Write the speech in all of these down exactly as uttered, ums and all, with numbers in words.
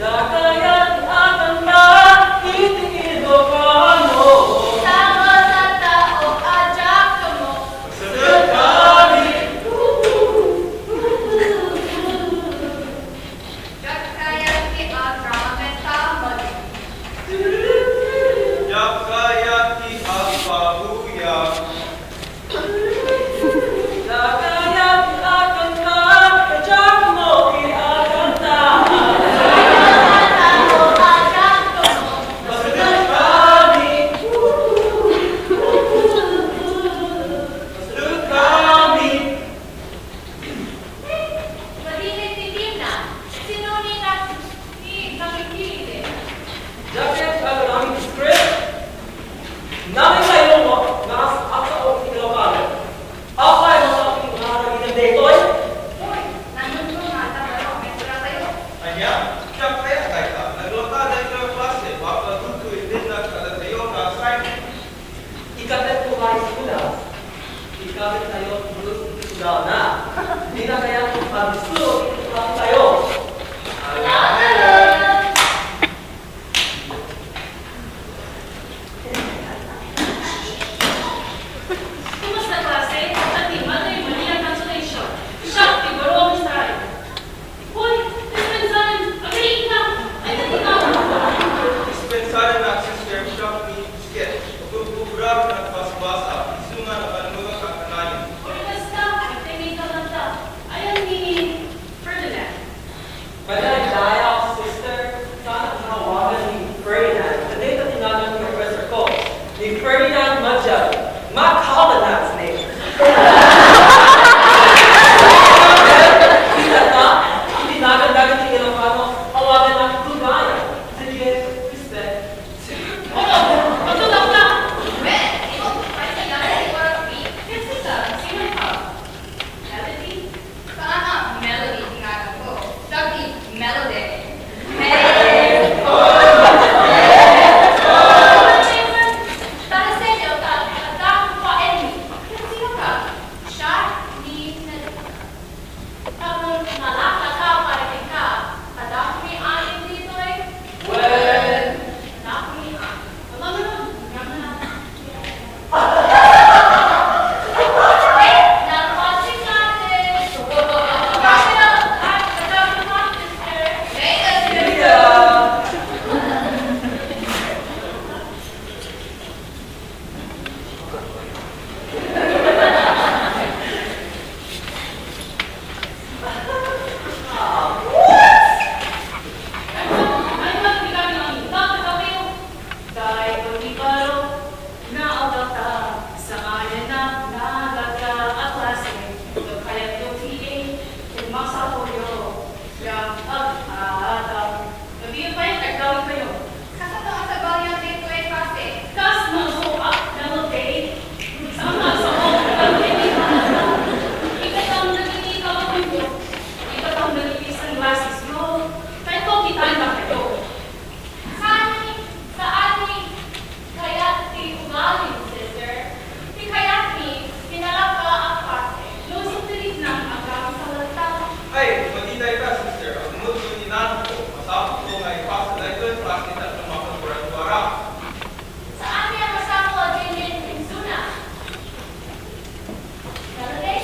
Diak kayat a kanta iti Ilocano. Sama sa tao a Giacomo. Sir Tommy. Diak kayat ti adrama ken Mali. Diak kayat ti agpabuya. Diak kayat a kanta, Giacomo ti agkanta. Basudekami. Basudekami. Madi met ti team na. Sino ni nag-, ni nakikilid? Diak kayat ti adrama iti script. Nangin tayo mo, nga as-, as-, ako iti Ilocano. Apay, masapul nga aramiden daytoy? Uy, nangin nga adda baro, may sura tayo. Ania? Diak kayat dayta. Naglota daytoy a klase, mapagudto iti nagkadatayo nga assignment. Ikatlo nga iskulan, ikabit tayo ti Diyos iti sudana. Dina kayat pagsulo iti klase tayo. Amen. Kumusta, klase? Ati, madi met ti consolation. Siak ti baro a maestra. Hoy, dispensaren, agriing ka! Ay, dati ka! Dispensaren, sister, siak ni Bisket. Agubgubra ken agbasbasa, isu nga napannurot a kanayon. Oy, basta, agtengngeg ka kanta. Ayan ni Ferdinand. Ferdinand, sister, saan ang awagan ni Ferdinand? Dayta ti nagan ni Professor Cox. Ni Ferdinand Magellan. Magellan last name. Kita na, ang tinagan dagiti Ilocano, awagan na tugaya. Sige, respect. Ano? Ano lang na? Well, ikaw, kahit sa dati, ikaw ang weak. Kasi ka, sino ka? Melody? Saan ang Melody, tingalan ko? Sabi, Melody. Melody. Para sa inyo, ta-, ta-, ta-, pa-, Elmi. Sino ka? Siya, ni Melody. Tapos, nalaka ka, para ka. Kadakami amin dito eh. Well. Kadakami amin. Ano, ano, ano? Daytoy ti baro nga awatna sa ayanna nga adda a klase, no kayatyo ti A, ket masapulyo nga ag-aadal. No diyo pay, agdawitkayo. Kasano a sabali daytoy a klase? Kasano a melody? Saan a sabali? Ikatang dagiti kababoyo, ikatang dagiti sunglasses yo, kayatko kitaen dakayo. Saan ni, saan ni kayat ti ugalim, sister? Ti kayatmi, pinalaka a klase, no sumpiritnan a klase sa lalaki. Ay, madi dayta, sister. Agnudo ni nanangko, masapulko nga ipasa daytoy a klase tapno makagradua. Saan ni a masapul a diin insuna? Melody?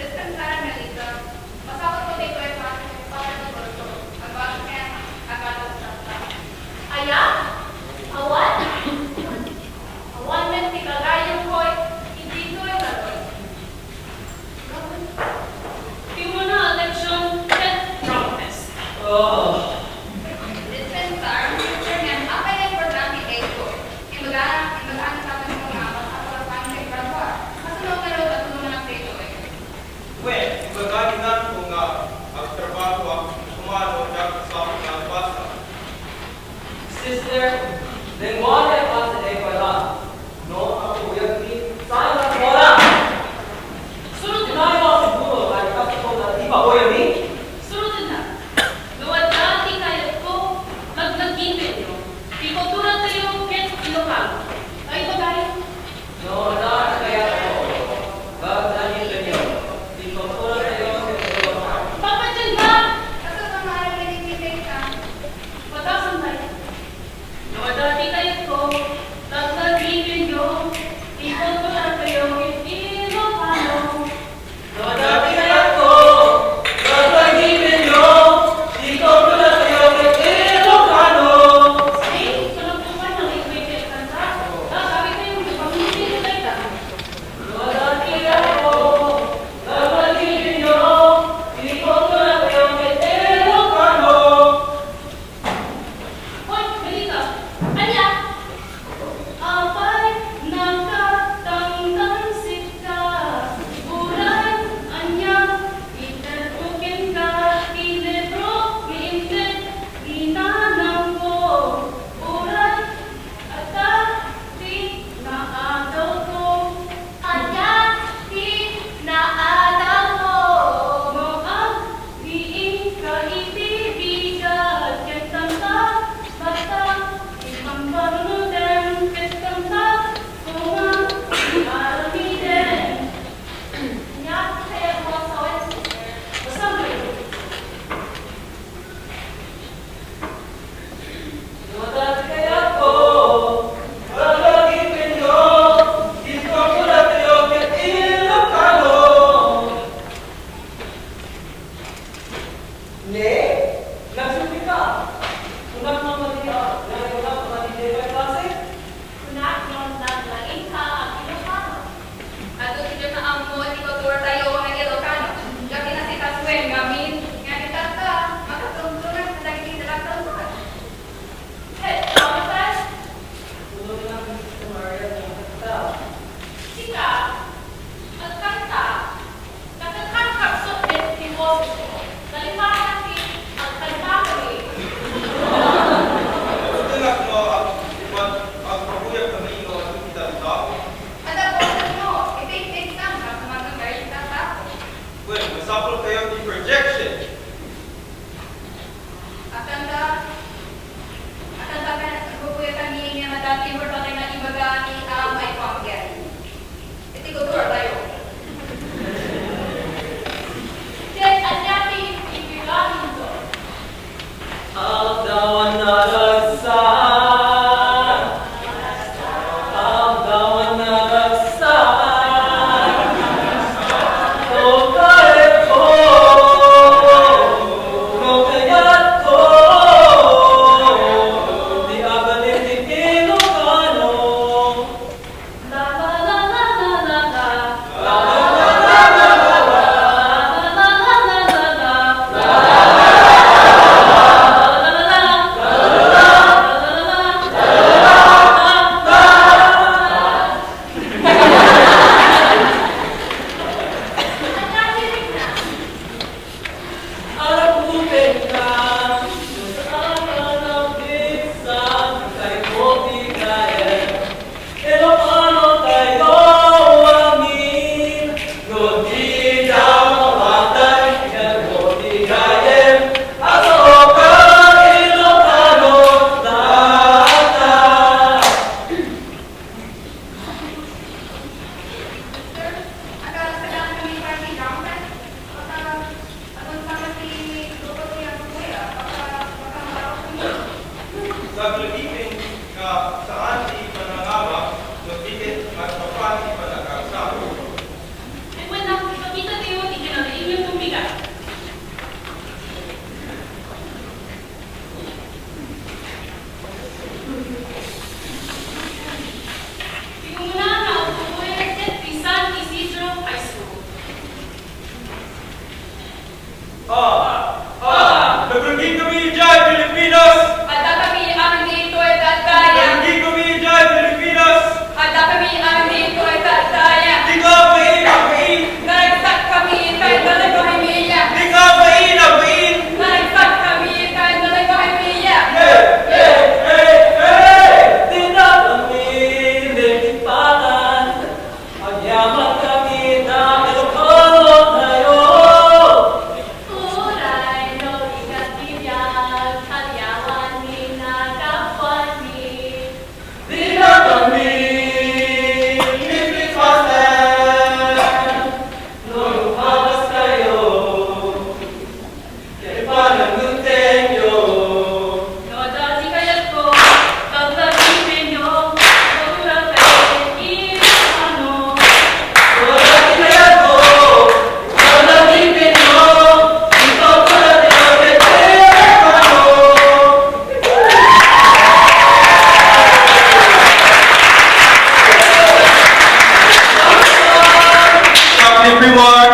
Dispensaren, Melita. Masapulko ditoy para, para ti bulto. Agbasa ken, agbasa sa. Aya? Awan? Awan met ti gagayyemko iti ditoy a balay. Ti umuna a leksion ket dramatist. Oh. Dispensaren, future man, apay nga importante daytoy? Imbagana, imbagana tatenko nga masapul a pangin ti gradua. Kasano ngarud a tulonganak daytoy? Wen, imbagana ni nanangko nga agtrabahoak, no koma no diak masapul nga agbasa. Sister, lenguahe a klase dayta? No, agkuyogmi, saan a oras? Surot. Dinayo siguro nga ikasukod a di pagkuyogmi? Surotennak. No adda ti kayatko, nagnaginpenyo. Ti kulturatayo ket Ilocano. Ay, pagari. No, adda ti kayatko, nagnaginpenyo. Ti kulturatayo ket Ilocano. Projection. Akanta, akanta ka, agpupuyatanmi nga madati, murpatay nga ibaga ni Amay Panggen. Iti kultura tayo. Ket ania ti ibiraminto? Aldaw a naragsak, aldaw a naragsak, tokaeko, no kayatko, ti abalin ti Ilocano. Agpalagipin nga saan ti panangawak no di ket agpapan ti panagkagsa. Ay, wala. Ipakita tayo ti kinalaing nga tumbiga. Ti umuna nga auditorium ket ti San Isidro High School. Ah, ah, nagranggit kami idiay Pilipinas! Adda kami amin ditoy ket daya. Nagranggit kami idiay Pilipinas! Adda kami amin ditoy ket daya. Dika bain a bain! Naragsak kami ken dagiti pamilya. Dika bain a bain! Naragsak kami ken dagiti pamilya. Hey, hey, hey, hey! Dita kami nalipatan. Agyaman kami ta Ilocano tayo. Uray no ikat ti biag, agyawanmi a kapuanmi. Dina kami pipikpasen no lumabas kayo. Kay panagnutenyo. No adda ti kayatko, paglagipenyo, pagkuraten, Ilocano. No adda ti kayatko, paglagipenyo, ipagkuraten, Ilocano. Captain Primar,